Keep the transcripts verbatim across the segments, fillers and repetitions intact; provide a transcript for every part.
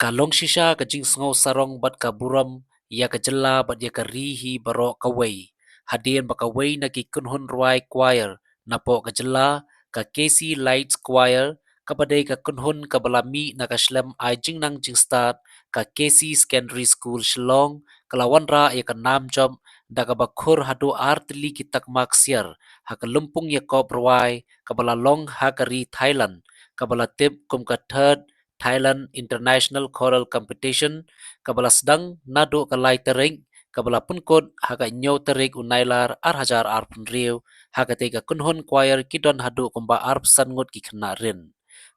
Ka long shisha ka jingsngew sarong bad ka burom ïa ka jylla bad ïa ka ri hi baroh kawei. Hadien ba kawei na ki kynhun rwai choir napoh ka jylla, ka K C Lights Choir, kaba dei ka kynhun kaba la mih na ka shlem ai jingnang jingstad, ka K C Secondary School Shillong, ka la wanrah ïa ka nam jop da kaba khur haduh ar tylli ki takma ksiar ha ka lympung ïakop rwai kaba la long ha ka ri Thailand, kaba la tip kum ka Third Thailand International Choral Competition, kaba la sdang naduh ka lai tarik, kaba la pynkut ha ka hynñiew tarik u Nailar ar hajar arphew hynriew. Ha katei ka kynhun choir ki don haduh kumba arphew san ngut ki khynnah rit.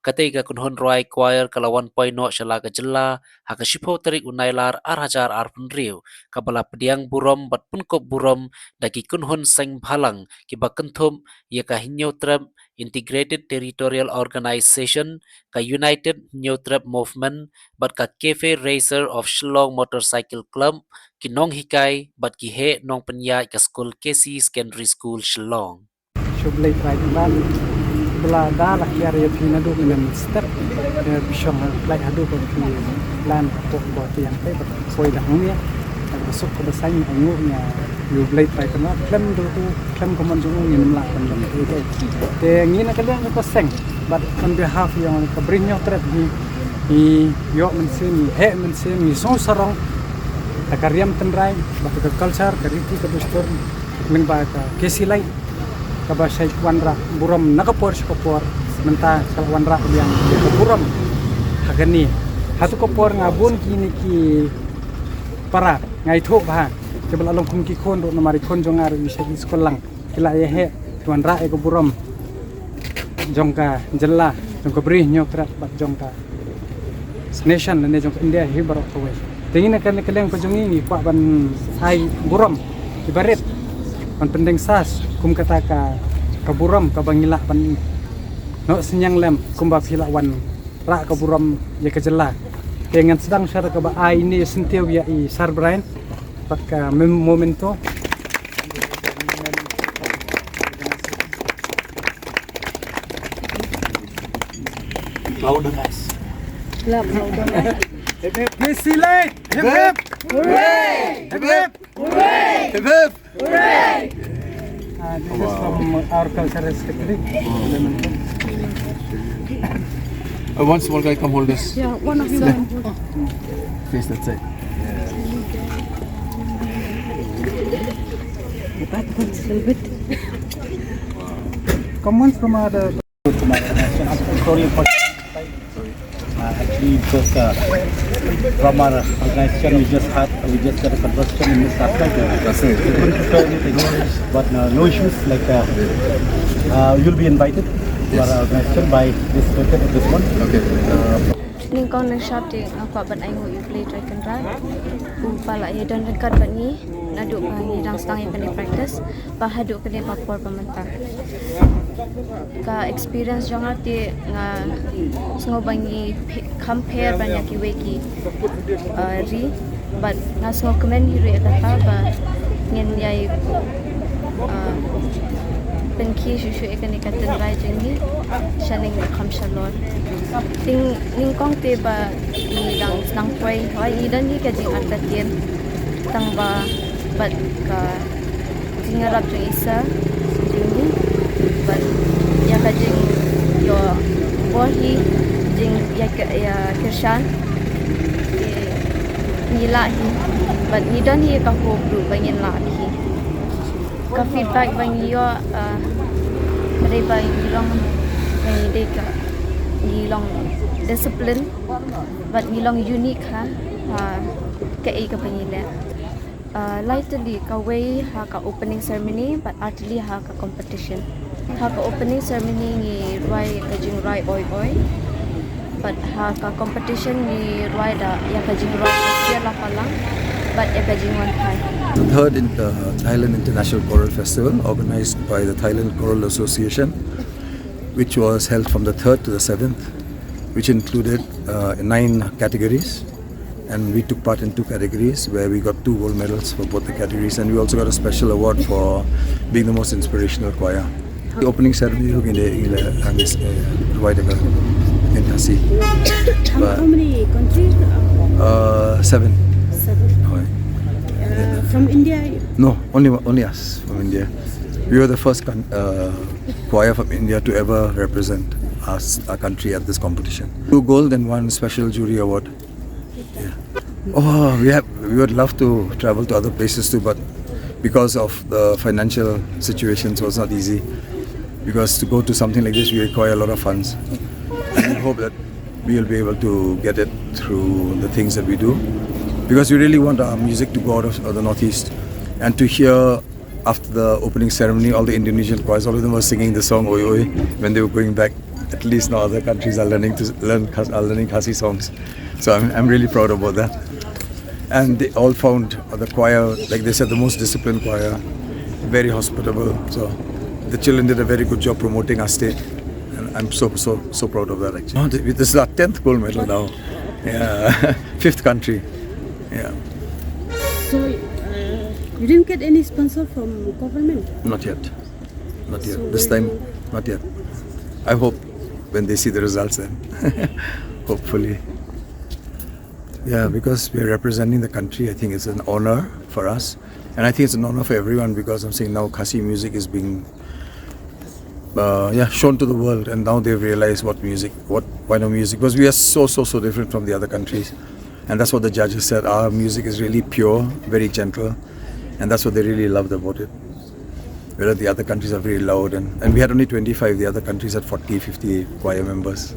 Katei ka kynhun rwai choir ka la wan poi noh sha la ka jylla ha ka shiphew tarik u Nailar ar hajar arphew hynriew, kaba la pdiang burom bad pynkup burom da ki kynhun seng bhalang kiba kynthup ïa ka Hynñiewtrep Integrated Territorial Organization, ka United Hynñiewtrep Movement, bad ka Cafe Racer of Shillong Motorcycle Club, ki nonghikai bad ki heh nongpynïaid ka skul K C Secondary School Shillong. Shu Blei Trai Kynrad, ba la da la kiar ïa phi naduh mynne mynstep, ïa phi shong ha Blei haduh ba phi lan hapoh Guwahati ïa phi ba poi da hangne. Ba suk ba saiñ, ainguh ïa U Blei Trai Kynrad, khlem da u, khlem ka mon jong u ngin ym lah ban long ei ei. Te ngi na ka liang ka seng, but on behalf ïa ka Bri Hynñiewtrep hi, ngi ïoh mynsiem, ngi heh mynsiem, ngi sngew sarong da ka riam tynrai bad ka culture, ka riti ka dustur lyngba ka K C Light, kaba shait wanrah burom na ka por sha ka por. Mynta ka la wanrah biang ka burom ha kane. Hato ka por nga bun kine ki para nga ithuh bha, kiba la long kum ki khun ruh, namar i khun jong nga ruh i shait i skul lang, ki la ïa heh, ki wanrah ïa ka burom jong ka jylla, jong ka Bri Hynñiewtrep bad jong ka nation lane jong ka India hi baroh kawei. Te ngi na ka, ka liang ka jong ngi, ngi kwah ban ai burom iba rit, ban pyndeng sas kum kata ka, ka burom kaba ngi lah ban noh synñiang lem kumba phi la wanrah ka burom ïa ka jylla. Te ngan sdang sha kaba ai ine syntiew ïa i Sir Brian bad ka mem-, memento. Louder, guys. Clap louder. Hip, hip. K C Light! Hip, hip! Hooray! Hip, hip! Hooray! Hip, hip! Hooray! Uh, this is from our cultural secretary. Uh, one small guy, come hold this. Yeah, one of you. Face that side. Come once from other. Uh, actually, because, uh, from our organization, we just had, we just got a conversation in this aspect. Uh, we couldn't prepare anything, but, uh, no issues. Like, uh, uh, you'll be invited to our organization by this token at this one. Okay. Uh, Nyngkong nyngshap te nga kwah ban ainguh ïa U Blei Trai Kynrad, uba la ïadon ryngkat bad ngi naduh ba ngi dang sdang ïa kane practice bad haduh kane ka por ba mynta. Ka experience jong nga te nga sngew ba ngi phe-, kham pher ban ïa kiwei ki, uh, ri, bad nga sngewkmen hi ruh ïa kata ba ngin ïai, uh, pynkhie shuh shuh ïa kane ka tynrai jong ngi shaneng ruh kham shalor. Te nyngkong te ba ngi dang sdang poi, hooid ngi don hi ka jingartatien tang ba bad ka jingïarap jong i Sir jong ngi bad ïa ka jingïoh bor hi, jingïa ka, ïa kyrshan, ngi lah hi bad ngi don hi ka hope ruh ba ngin lah hi. Ka feedback ba ngi ïoh, ah, ka dei ba ngi long, ba ngi dei ka, ngi long discipline bad ngi long unique ha, ha kaei kaba ngi leh. Ah, lai tylli, kawei ha ka opening ceremony bad ar tylli ha ka competition. Ha ka opening ceremony ngi rwai ka jingrwai Oi Oi. Bad ha ka competition ngi rwai da ïa ka jingrwai Sia Lapalang bad ïa ka jingwan thai. The third in the Thailand International Choral Festival, organized by the Thailand Choral Association, which was held from the third to the seventh, which included, uh, nine categories. And we took part in two categories where we got two gold medals for both the categories, and we also got a special award for being the most inspirational choir. The opening ceremony, you can, uh, uh, provide a in Khasi. How, how many countries? Uh, seven. Seven. Oh, Uh, from India. no, only only us from India. We were the first con- uh, choir from India to ever represent us, our country, at this competition. Two gold and one special jury award. Yeah. Oh, we have. We would love to travel to other places too, but because of the financial situation, so it's not easy. Because to go to something like this, we require a lot of funds. We hope that we will be able to get it through the things that we do, because we really want our music to go out of, of the Northeast, and to hear after the opening ceremony, all the Indonesian choirs, all of them were singing the song Oi Oi when they were going back. At least now other countries are learning to learn Khas- are learning Khasi songs. So I'm, I'm really proud about that. And they all found, uh, the choir, like they said, the most disciplined choir, very hospitable. So the children did a very good job promoting our state. And I'm so, so, so proud of that, actually. No, th- this is our tenth gold medal now. Yeah. Fifth country. Yeah. So uh, you didn't get any sponsor from government? Not yet. Not yet. So This when time, not yet. I hope when they see the results then. Hopefully. Yeah, because we're representing the country, I think it's an honor for us. And I think it's an honor for everyone, because I'm seeing now Khasi music is being, uh, yeah, shown to the world, and now they've realized what music, what Wainam music, because we are so, so, so different from the other countries. And that's what the judges said. Our music is really pure, very gentle, and that's what they really loved about it. Whereas the other countries are very loud, and, and we had only twenty-five, the other countries had forty, fifty choir members.